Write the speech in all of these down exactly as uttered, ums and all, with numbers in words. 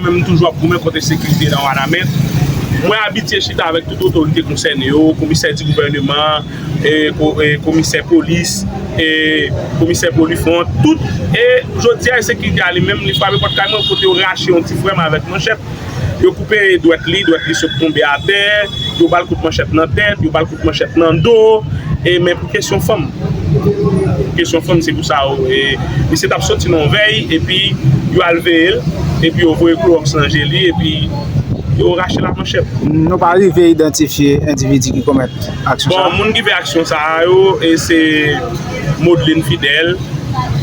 Mwen menm, m toujou ap goumen kont ensekirite nan Wanament. Mwen abitye chita avèk tout otorite konsène yo, komisè di gouvèneman, e, ko- e, komisè polis, e, komisè Polifront, tout. E jodi a, ensekirite a li menm, li frape pòt kay mwen, kote yo rache yon ti frè m avèk manchèt. Yo koupe dwèt li, dwèt li sot tonbe atè, yo ba l kout manchèt nan tèt, yo ba l kout manchèt nan do, e men pou kesyon fanm. Kesyon fanm, se pou sa, e, misye t ap soti nan yon vèy, epi yo al veye l, epi yo voye klowòks nan je li, epi yo rache l ak manchèt. Nou pa rive idantifye endividi ki komèt aksyon sa a? Bon, moun ki fè aksyon sa a yo, e se Modeline Fidèle,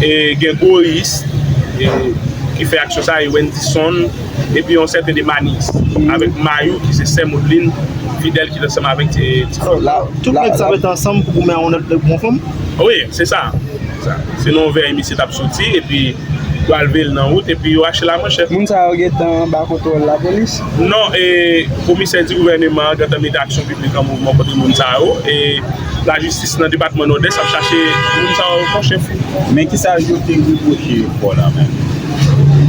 e gen Goris, e, ki fè aksyon sa a, e Wendyson, epi yon sèten de Manis, avèk Mayou, ki se sè Modeline Fidèle, ki t ansanm avèk ti, ti Alò, la, tout la, nèg sa la, mete ansanm pou goumen a yon lòt nèg pou yon fanm? Wi, se sa. Sa. Se nan yon vèy misye t ap soti, epi yo al veye l nan wout, epi yo rache l ak manchèt. Moun sa yo gentan anba kontwòl lapolis? Non, e komisè di gouvèneman an gentan mete aksyon piblik an mouvman kont moun sa yo, e lajistis nan depatman Nòdès ap chache moun sa yo konchèf. Men kisa yo te repwoche Fòlamen?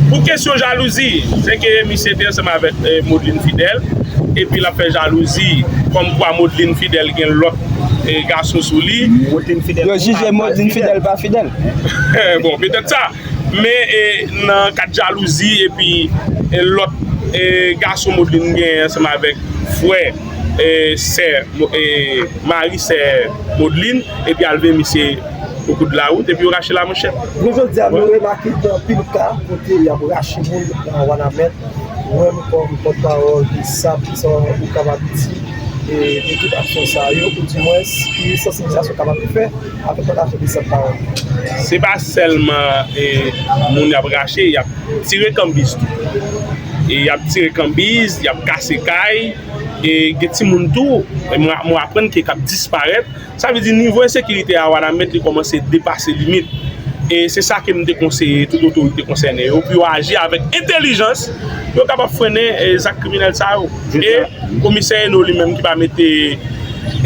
Pou kesyon jalouzi, se ke misye te ansanm avèk, e, Modeline Fidèle, epi l ap fè jalouzi, kòmkwa Modeline Fidèle gen lòt, e, gason sou li. Yo jije Modeline Fidèle pa fidèl. Bon, petèt sa. Men, e, nan kad jalouzi, epi, e, lòt, e, gason Modeline gen ansanm avèk frè, e, sè, Mo- e, mari sè Modeline, epi al veye misye o kou de la wout, epi yo rache l ak manchèt. Nou jodi a, nou remake gen anpil ka kote y ap rache moun nan Wanament. Ou menm kòm pòtpawòl de BSAP, kisa ou kapab di, e, de tout aksyon sa yo, oudimwens ki sansibilizasyon kapab fè avèk pòtasyon BSAP la? Se pa sèlman, e, moun y ap rache, y ap tire kanbiz tou. E y ap tire kanbiz, y ap kase kay, e gen timoun tou, e mwen, mwen aprann ke k ap disparèt. Sa vle di nivo ensekirite a Wanament li kòmanse depase limit. E se sa ke m te konseye tout otorite konsène yo pou yo aji avèk entèlijans pou yo kapab frennen, e, zak kriminèl sa yo. E komisè Eno li menm ki pa mete,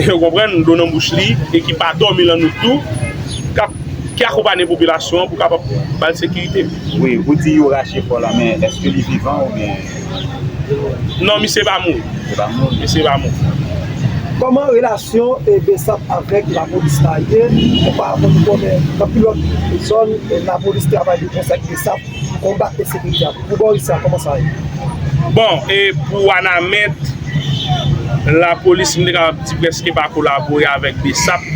ou konprann, dlo nan bouch li e ki pa dòmi lannuit tou, k ap, ki akonpanye popilasyon an pou kapab ba l sekirite. Wi, ou di yo rache Fòlamen, èske li vivan oubyen? Non, misye pa mouri. Misye pa mouri. Misye pa mouri. Kòman relasyon, e, BSAP avèk lapolis la ye? Oparava nou konnen nan anpil lòt zòn, e, lapolis travay de konsè ak BSAP pou konbat ensekirite a. Pou bò isit la, kòman sa ye? Bon, e pou Wanament, lapolis, m te kapab di, prèske pa kolabore avèk BSAP,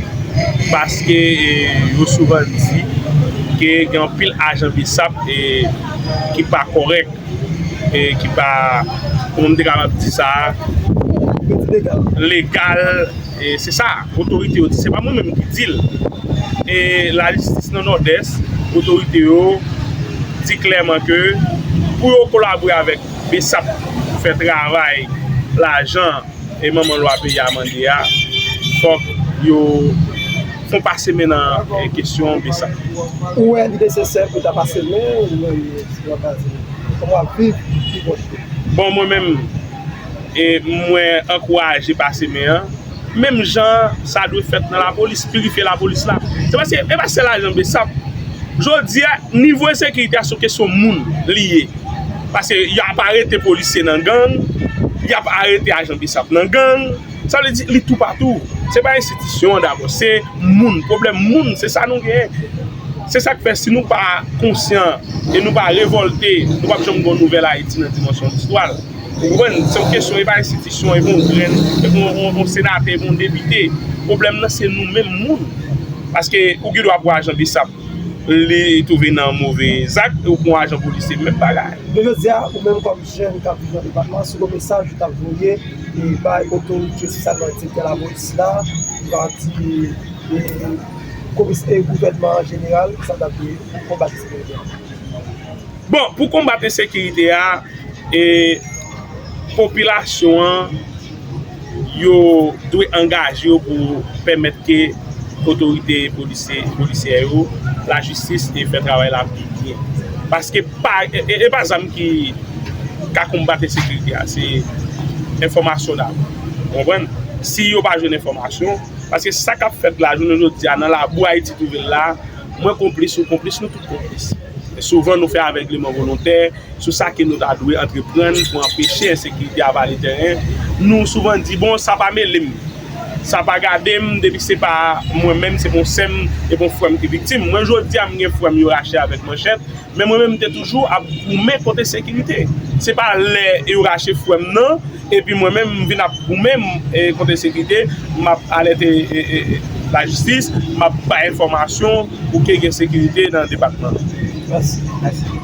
paske, e, yo souvan di ke gen anpil ajan BSAP, e, ki pa kòrèk, e, ki pa, kòman m te kapab di sa, legal. E se sa, otorite yo di, se pa mwen menm ki di l. E lajistis nan Nòdès, otorite yo di klèman ke pou yo kolabore avèk BSAP pou fè travay lajan e manman lwa peyi a mande a, fòk yo fon pase men nan, e, kesyon BSAP. Ou wè li nesesè pou ta pase men, ou wè li, kòman w ap viv pi pwòch de? Bon, mwen menm, e, mwen ankouraje pase men an. Menm jan sa dwe fèt nan lapolis, pirifye lapolis la. Se paske e pa sèl ajan BSAP. Jodi a, nivo ensekirite a se yon kesyon moun li ye. Paske y ap arete polisye nan gang, y ap arete ajan BSAP nan gang. Sa vle di, li toupatou. Se pa enstitisyon an dabò, se moun. Pwoblèm moun, se sa nou genyen. Se sa k fè si nou pa konsyan e nou pa revòlte, nou p ap janm gen yon nouvèl Ayiti nan dimansyon listwa l. Ou konprann? Se yon kesyon, e pa enstitisyon, e pa yon grenn, e pa yon, yon, yon senatè, e pa yon depite. Pwoblèm nan, se nou menm moun. Paske ou gen dwa pou ajan BSAP li twouve nan move zak, e ou pran ajan polisye, menm bagay. Men jodi a, ou menm kòm jèn k ap viv nan depatman an, si w gen mesaj ou t ap voye, e, bay otorite, espesyalman direktè lapolis la, m ka di, e, komis-, e, gouvènman an jeneral, sa w t ap voye pou konbat ensekirite a? Bon, pou konbat ensekirite a, e, popilasyon an, yo dwe angaje yo pou pèmèt ke otorite polisye, polisyè yo, lajistis te fè travay la pi byen. Paske pa, e, e, e pa zam ki ka konbat ensekirite a, se enfòmasyon dabò. Ou konprann? Si yo pa jwenn enfòmasyon, paske sa k ap fèt la, jounen jodi a, nan labou Ayiti twouve l la, mwen konplis, ou konplis, nou tout konplis. Souvan nou fè avègleman volontè sou sa ke nou ta dwe antreprann pou anpeche ensekirite a vale tèren. Nou souvan di, bon, sa pa mele m, sa pa gade m, depi se pa mwen menm, se pa yon sè m, e pa yon frè m ki viktim. Mwen, jodi a, m gen frè m yo rache avèk manchèt, men mwen menm, m te toujou ap goumen kont ensekirite. Se pa lè yo rache frè m nan, epi mwen menm, m vin ap goumen m, e, kont ensekirite, m ap alète, e, e, e, lajistis, m ap bay enfòmasyon pou ke gen sekirite nan depatman. Mèsi, mèsi.